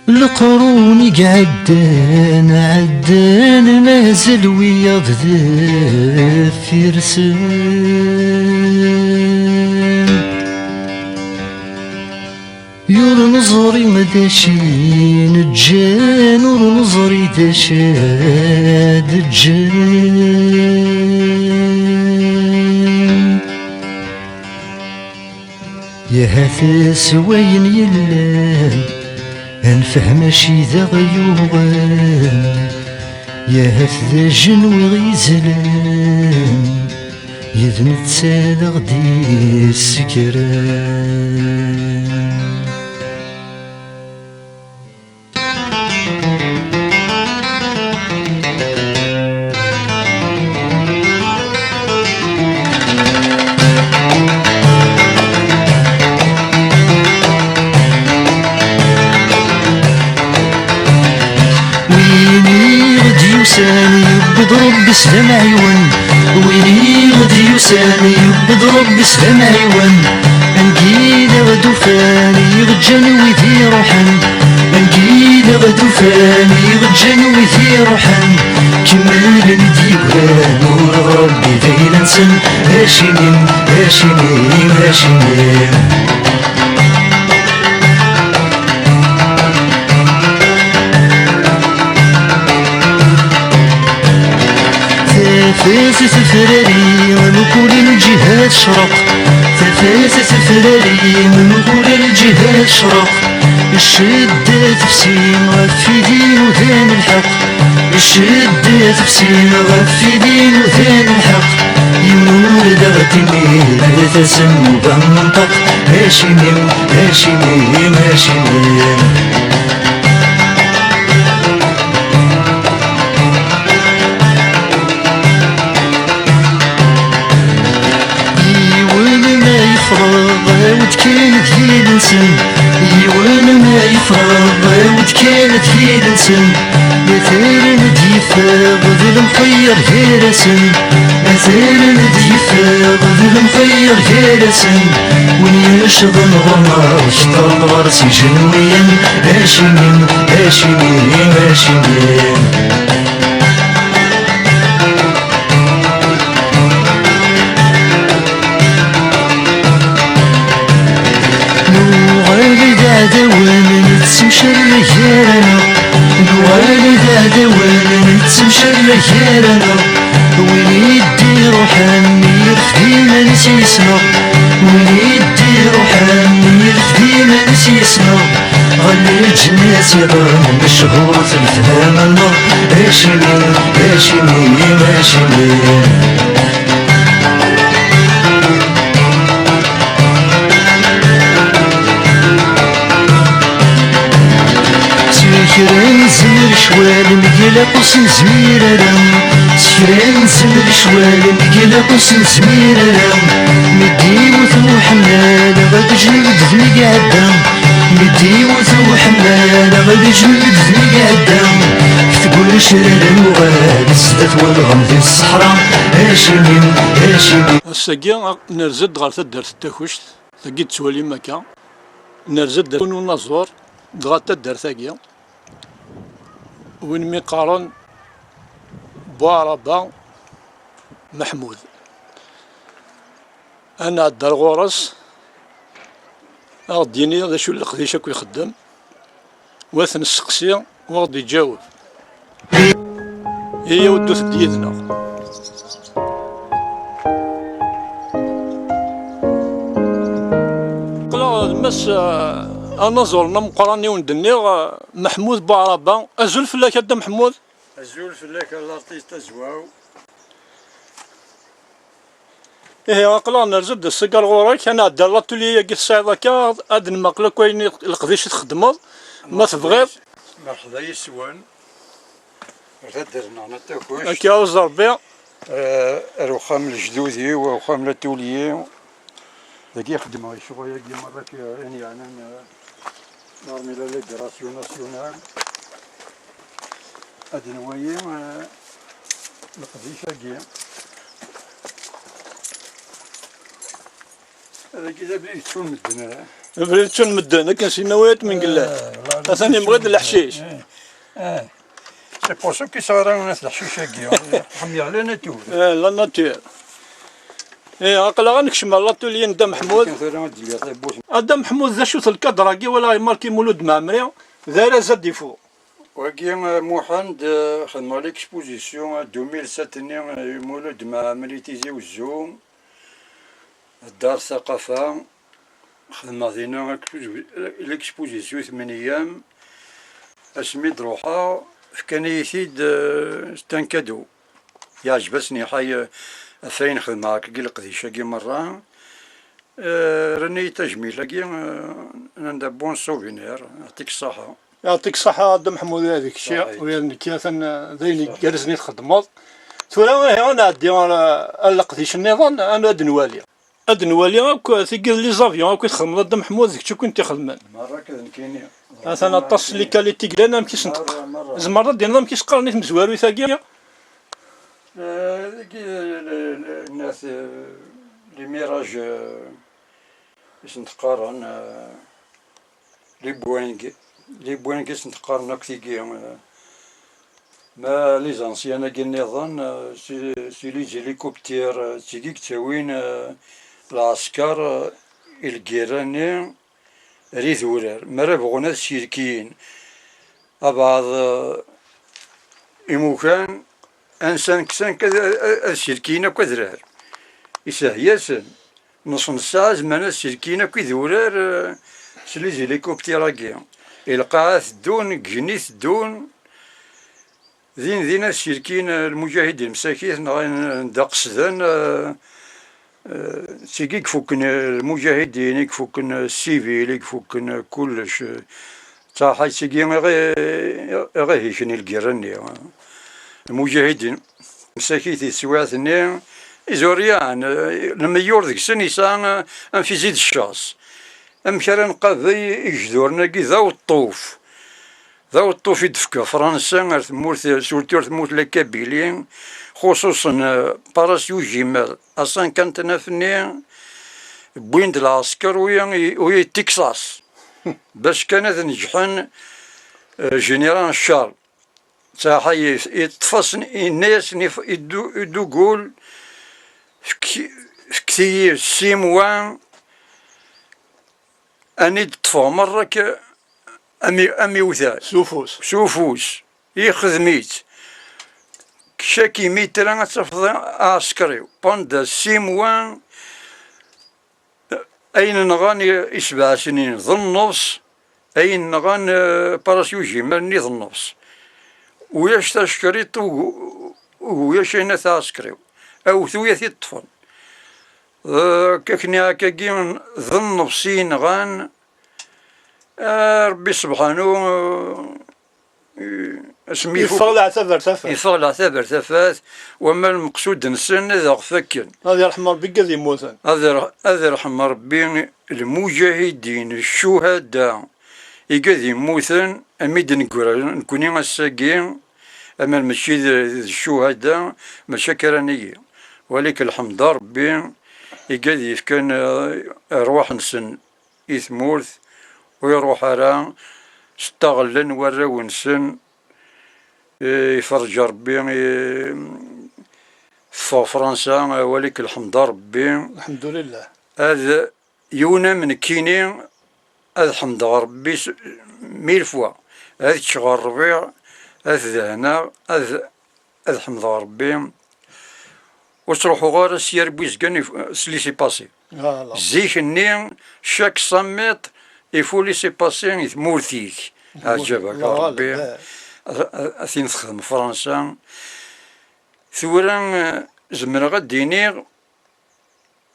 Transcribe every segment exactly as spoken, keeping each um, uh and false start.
Leqrun i iɛeddan, ɛeddan, mazal wiyaḍ deffir-sen. Ur neẓri d acu i ǧǧan, ur neẓri d acu ad ǧǧen. Yahat s wayen yellan, ad nefhem acu i d aɣ-yuɣen. Yahat d ajenwi ɣ-yezlan, yid netta d aɣ-d-yessekren. Win i ɣ-d-yusan yewweḍ Rebbi s d amɛiwen. Win i ɣ-d-yusan yewweḍ Rebbi s d amɛiwen. Angi d aɣ-d-ufan i ɣ-ǧǧan wid iruḥen. Angi d aɣ-d-ufan i ɣ-ǧǧan wid iruḥen. Kemmlen-d yigran ula d Rebbi d ayla-nsen. Acimi, acimi, acimi? Tafat tefrari, mkul lǧiha tecreq. Tafat tefrari, mkul lǧiha tecreq. Ccedda tefsi ɣef wid inudan lḥeqq. Ccedda tefsi ɣef wid inudan lḥeqq. Yiwen ur d aɣ-d-ini, ad tasem uba menṭeq. Acimi, acimi, acimi? Yiwen ma yefreḍ, awi-d kan ad yili-nsen. Yiwen ma yefreḍ, awi-d kan ad yili-nsen. Atan ad d-yeffeɣ d lemxeyyer gar-asen. Atan ad d-yeffeɣ d lemxeyyer gar-asen. Win yecḍen ɣur-neɣ, keṭren ɣer-s ijenwiyen. Acimi, acimi, acimi? Nuɣal d aɛdawen, nettemcerrag gar-aneɣ. Nuɣal d aɛdawen, nettemcerrag gar-aneɣ. Win i d-iruḥen, irfed iman-is yis-neɣ. Win i d-iruḥen, irfed iman-is yis-neɣ. Ɣer lǧennet iḍen, mechur lefhama-nneɣ. Acimi, acimi, acimi? S kra n zzman lecwal, mgal aqus nezmir ara. S kra n zzman lecwal, mgal aqus nezmir ara. Mi d-iwwet uḥemmal, ɣad ijleb-d mi iɛedda. Mi d-iwwet uḥemmal, ɣad ijleb-d mi iɛedda. Teggullec rara nuɣal, zdat walɣem di ṣṣeḥra. Acimi, acimi? Ass-agi, nerza-d ɣer taddart n Takuct, dagi d-tettwalim akka. Nerza-d yiwen unaẓur, dɣa taddart-agi, win mi qqaren Buɛraba Meḥmud. Ad nɛeddi ar ɣur-s, ad ɣ-d-yini d acu n leqdic akk ixeddem, u ad t-nesteqsi, u ad ɣ-d-iǧaweb. Ihi, ddut-d yid-neɣ. Aql-aɣ d Mass, eh, anaẓur-nni ameqqran i wen-d-nniɣ, eh, Meḥmud Buɛraba. Azul fell-ak a Dda Meḥmud. Azul fell-ak a l'artiste Azwaw. Ihi, aql-aɣ nerza-d ass-agi ar ɣur-k, ad nɛeddi ar l'atelier-agi tesɛiḍ akka, ad nmaqel akk ayen i, leqdic i txeddmeḍ, ma tebɣiḍ. Merḥba yes-wen. Ar taddart-nneɣ n At Takuct. Akka, uẓ Rebbi. Eh, ar uxxam n lejdud-iw, ar uxxam n l'atelier. Dagi i xeddmeɣ lecɣal-agi merra, ayen yeɛnan, eh, Parmi la libération nationale, ad nwali, eh, leqdic-agi. Dagi d abrid ttun medden, eh. Abrid ttun medden, akken s-yenna Wayt Mengellat. Eh, atan yebɣa-d leḥcic. Eh, eh. C'est pour ça qu'il s'arrête leḥcic-agi. Ḥemmleɣ la nature. Eh, la nature. Eh, aql-aɣ ad nekcem ar l'atelier n Dda Meḥmud. Kan tura ad d-yelli tawwurt. A Dda Meḥmud, d acu-t lkadr-agi, wala i Marki Mulud Mɛemmri, d arraz ad d-ifu. Wagi, eh, Muḥend, eh, xedmeɣ l'exposition, eh, deux mille sept-nni, eh, Mulud Mɛemmri Tizi Wezzu, Dar Saqafa, xedmeɣ dinna l'expo-, l'exposition i tmenyam, asmi d-ruḥeɣ, fkan-iyi-t-id, eh, c'est un cadeau. Yeɛjeb-asen iḥay, eh, ɣef ayen xedmeɣ akkagi leqdic-agi merra. Eh, rran-iyi tajmilt-agi, eh, nnan-d un bon souvenir, yeɛṭik ṣṣeḥḥa. Yeɛṭik ṣṣeḥḥa a Dda Meḥmud, ula d kečči, ula d nekki, atan, eh, d ayen igerrzen i txeddmeḍ. Tura ihi ad nɛeddi ar, ar leqdic nniḍen, ad nwali. Ad nwali akk tigi d les avions akk i txedmeḍ a Dda Meḥmud, d kečč akk i tent-ixedmen. Merra akka d nekkini. Atan aṭas n les qualités yellan, amek i sent-, tzemreḍ ad d-tiniḍ amek i s-qqaren i tmezwarut-agi? Eh, dagi, le, le, le, les mirages, eh, i sent-qqaren, eh, les Boeing, les Boeing i sent-qqaren akk tigi, eh, ma les anciens-agi nniḍen, eh, c'est, c'est les hélicoptères, eh, d tigi i yettawin, eh, lɛesker, eh, i lgirra-nni, ar idurar, mi ara bɣun ad sirkiyin. Abɛaḍ, eh, imukan, ansa nek-, ansa nek-, ad, ad, ad sirkiyin akk adrar. Isehya-sen. Nus n ssaɛa zemren ad sirkiyin akk idurar, eh, s les hélicoptères-agi. I lqaɛa teddun, deg igenni teddun. Din, din ad sirkin, eh, lmuǧahidin msakit, neɣ ayen, eh, d aqesden, eh, eh, d tigi i ifukken, eh, lmuǧahidin, i ifukken, eh, civil, i ifukken, eh, kullec, eh, d taḥayt-agi i ɣ-, i ɣ-ihiken i lgirra-nni. Lmuǧahidin msakit i teswiɛt-nni, izuryan, eh, lmeyyur deg-sen yesɛa, eh, un fusil de chasse. Amek ara nqabel igduren-agi d aweṭṭuf? D aweṭṭuf i d-tefka Fransa ar tmurt, surtout ar tmurt n la Kabylie, xuṣuṣen, eh, Paras Ujimal, A cinquante-neuf-nni, wwin-d lɛesker uya i, uya i Texas, bac kan ad neǧḥen, eh, Général Charles. Taḥa yeṭṭef-asen, yenna-yasen i, i Du-, i Dugul, fk-, fket-iyi six mois, ani d-ṭṭfeɣ merra k-, ami-, amiwtal. S ufus. S ufus. Ixdem-itt. Chaque mitra ad tafeḍ aɛesker-iw. Pendant six mois, ayen nɣan i, isebɛa snin d nnefs, ayen nɣan, eh, Paras Ujimal-nni d nnefs. Ulac tacekkrit, ug-, ulac ayen a taɛesker-iw. Awet uya t-iṭṭfen. Eh, akka kniɣ akkagi d nnefs i yenɣan, eh, Rebbi sebḥanu, eh, asmi ifuk-, yeffeɣ leɛtab ar tafat. Yeffeɣ leɛtab ar tafat, wamma lmeqsud-nsen ad aɣ-fakken. Ad yerḥem Rebbi igad yemmuten. Ad ir-, ad irḥem Rebbi lmuǧahidin, ccuhada, igad yemmuten, ami d-neggra nekni ass-agi, amer mačči d, d ccuhada, mačči akka ara nili. Walik lḥemd a Rebbi, igad yefkan, eh, rrwaḥ-nsen i tmurt, ur iruḥ ara s ttaɣella n warraw-nsen, eh, iferreǧ Rebbi, eh, teffeɣ Fransa, eh, walik lḥemd a Rebbi. Lḥemdulillah. Ad yiwen am nekkini ad ḥemdeɣ Rebbi s-, mille fois. Ad ččeɣ rrbiɛ, ad dehneɣ, ad, ad ḥemdeɣ Rebbi. Ur ttruḥuɣ ara s yir wizgan if-, s laissez-passer. Voilà. Zik-nni, chaque cent mètres, il faut laissez-passer i tmurt-ik. Tmurt-ik. Ɛǧabak a Rebbi. Voilà. A, a, a tin texdem Fransa. Tura, eh, zemreɣ ad d-iniɣ,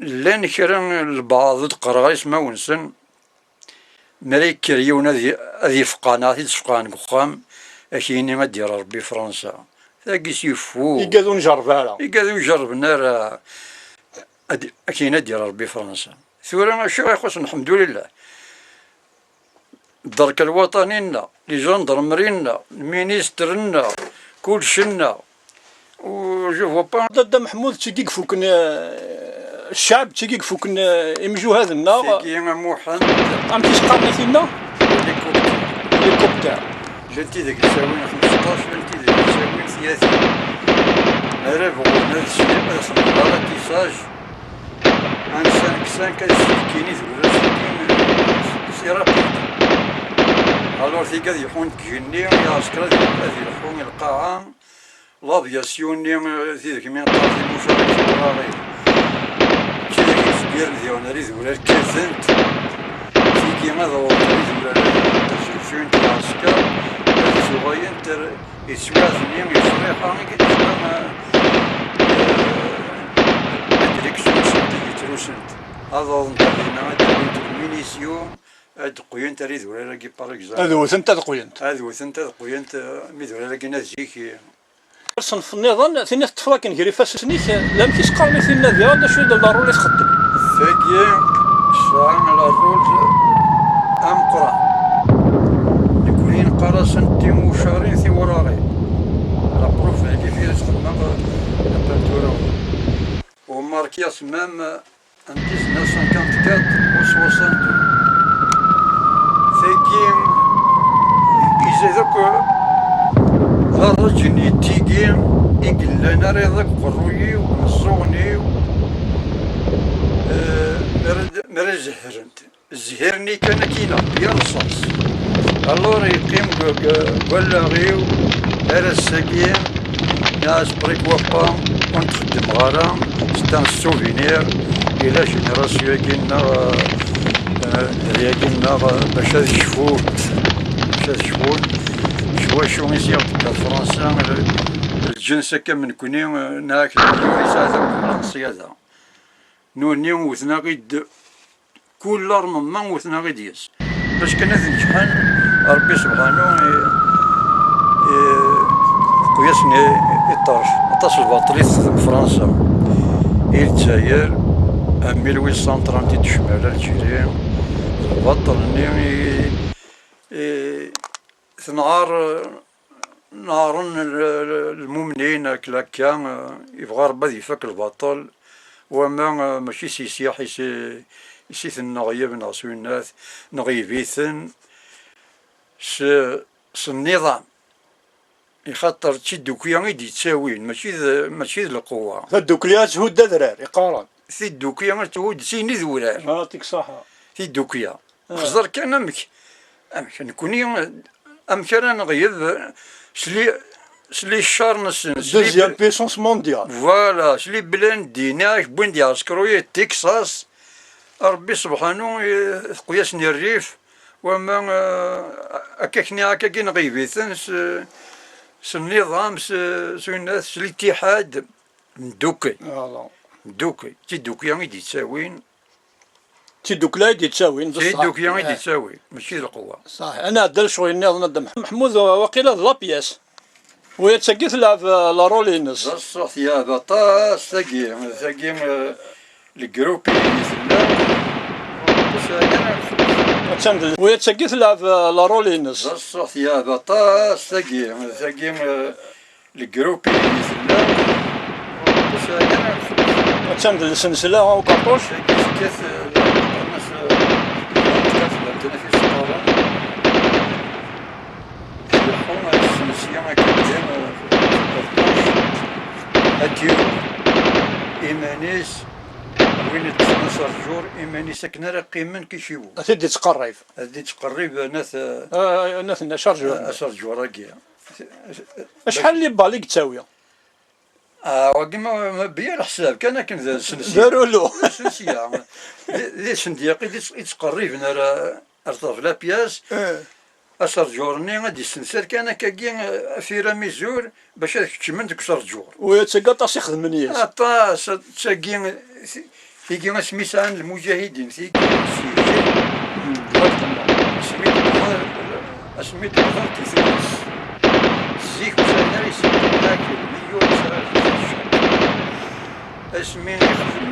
llan kra n lbaɛḍ ur d-qqareɣ ismawen-nsen, mi ara yekker yiwen ad y-, ad yefqeɛ neɣ ad t-id-sfeqɛen deg uxxam, ad k-yini ad d-yerr Rebbi Fransa. Tagi s yeffud. Igad ur njerreb ara. Igad ur jerrben ara. Ad, ad k-yini ad d-yerr Rebbi Fransa. Tura acu i ixuṣṣen, lḥemdulillah. Dderk lwaṭani-nneɣ, les gendarmeries-nneɣ, lministr-nneɣ, kullec-nneɣ. Ur, je vois pas. Dadda Meḥmud, d tigi i ifuken, eh, ccɛeb, d tigi i ifuken, eh, imjuhad-nneɣ. Tigi a Muḥend. Amek i s-qqaren i tinna? Hélicoptère. Hélicoptère. Llan tid i yettawin xmesṭac, llan tid i yettawin tyatin. Mi ara bɣun ad slen, ad xedmen ratissage, un cinq cinq ad sfekin i tewlaf-agi, c'est rapide. Alors, tigi ad yeḥun deg igenni, iɛsker ad, ad yelḥu i lqaɛa. L'aviation-nni, eh, tidegmi neqqar timucarin tiwraɣin, d tidak i yezgiren diɣen ar idurar kkatent, tigi ad awḍent ar idurar ad zewǧent iɛsker, ad ttuɣalent ar, yettwaɛten-nni yefriḥa i d-tefka, eh, eh, la direction-nsent i yetrusent. Ad awḍent ar dinna, ad d-awint lminisyu, ad d-qwiyent ar idurar-agi, par exemple. Ad wtent, ad qwiyent. Ad wtent, ad qwiyent, eh, am idurar-agi n zik. Ṣṣenf nniḍen, tin i teṭṭfeḍ akken gar ifassen-ik, d amek i s-qqaren i tinna diɣen, d acu i d la rôle i txeddem? Tagi tesɛa la rôle ameqqran. Nekkni neqqar-asent timucarin tiwraɣin. La preuve, dagi fi la ttxemmeɣ la peinture. U markiɣ-tt même en dix-neuf cinquante-quatre ou soixante-deux. Tagi, izad akk d rrǧ-nni n tigi i yellan ara iḍ akk uqerruy-iw, meẓẓuɣen-iw, eh, mi ara d-, mi ara zehhrent. Zhir-nni kan ad k-ineɣ bya rrṣaṣ. Alors yeqqim deg, deg, deg wallaɣ-iw ar ass-agi, nniɣ-as, pourquoi pas, ur n-t-xeddmeɣ ara, c'est un souvenir i la génération-agi-nneɣ, eh, dderya-agi-nneɣ, eh, bac ad cfun, bac ad cfun s wacu i s-iɣ-d-tekker Fransa, eh, lǧens akka am nekni, eh, neɣ akken yesɛa tawla n ṣṣyada. Nutni wten-aɣ-id kul armemma wten-aɣ-id yes. Bac kan ad neǧḥen, Ṛebbi sebḥanu i, i, qwiyasen i, i ṭṭerf. Aṭas lbaṭel i texdem Fransa i Lezzayer, en mille huit cent trente i d-tecmal Alǧiri. Lbaṭel-nni i, i, tenɛer, nɛeren l-, l-, lmumnin, akken akka, eh, yebɣa Ṛebbi ad ifak lbaṭel, wama, eh, mačči s yesyaḥ i s-, i s-iten-, neɣ yeb-, neɣ s winnat, neɣ yeb-iten, s, s nniḍam. Ixaṭer d tidukya i d-yettawin, mačči d, mačči d lqewwa. Tadukya ad thudd adrar, i qqaren. Tidukya ad thudd sin idurar. Yeɛṭik ṣṣeḥḥa. Tidukya. Ah. Xẓer kan amek, amek nekni, amek ara neɣyeb s li, s li ccar-nsen, s li deuxième puissance mondiale. Voilà, s li blendin, ak wwin-d iɛsekruyen Texas, Ṛebbi sebḥanu, eh, teqwa-yasen i rrif, wama, eh, akka kni, akka-gi nɣyeb-iten s, s nniḍam, s, s winnat, s littiḥad, ndukkel. Voilà. Ndukkel. D tidukya i d-yettawin. D tidukla i d-yettawin, d ṣṣeḥ. D tidukya i d-yettawin, mačči d lqewwa. Ṣaḥ. Ad nɛeddi ar ccɣel nniḍen, a Dda Meḥ-, Meḥmud, waqila d la pièce. Waya d tagi telɛeb, eh, la rôle-ines. D ṣṣeḥ, yelɛeb aṭas tagi, tagi, eh, le groupe i tella. Ur tesɛi ara lxuf. Attan d, waya d tagi telɛeb, eh, la rôle-ines. D ṣṣeḥ, yelɛeb aṭas tagi, tagi, eh, le groupe i tella. Ur tesɛi ara lxuf. Attan d lsensla, ukarṭuc. Tagi tekkat, eh, la, la, la, la, la, la, la, la, la, la, la, Ileḥḥu ar tsensi akken kan, eh, ad d-yaweḍ iman-is, win iteṭṭfen aserǧur, iman-is akken ara qqimen kiciwo. Ad t-id-ittqerrib. Ad d-ittqerrib, eh, nat, eh, Ah, nat-nni, aserǧur. Eh, aserǧur-agi. Acḥal n libal i yettawi? Ah, wagi ma, ma bya leḥsab kan akken d sensi. D arulu. D sensi, ya. D, d isendyaq i d-, i d-ttqerriben ar, ar ṭṭabla pyas. Eh. Aserǧur-nni ad d-issenser kan akkagi, eh, afir amizur bac ad keččmen deg userǧur. Waya d tagi aṭas i xedmen yes. Aṭas, tagi, ti-, tigi asmi sɛan lmujahidin, tigi s yejjel. Hmm. Asmi d-wwḍen, asmi d-wwḍent i Tunes. Zik ur sɛin ara iselkimen, akk lmilyu ur sɛin ara. Asmi yexdem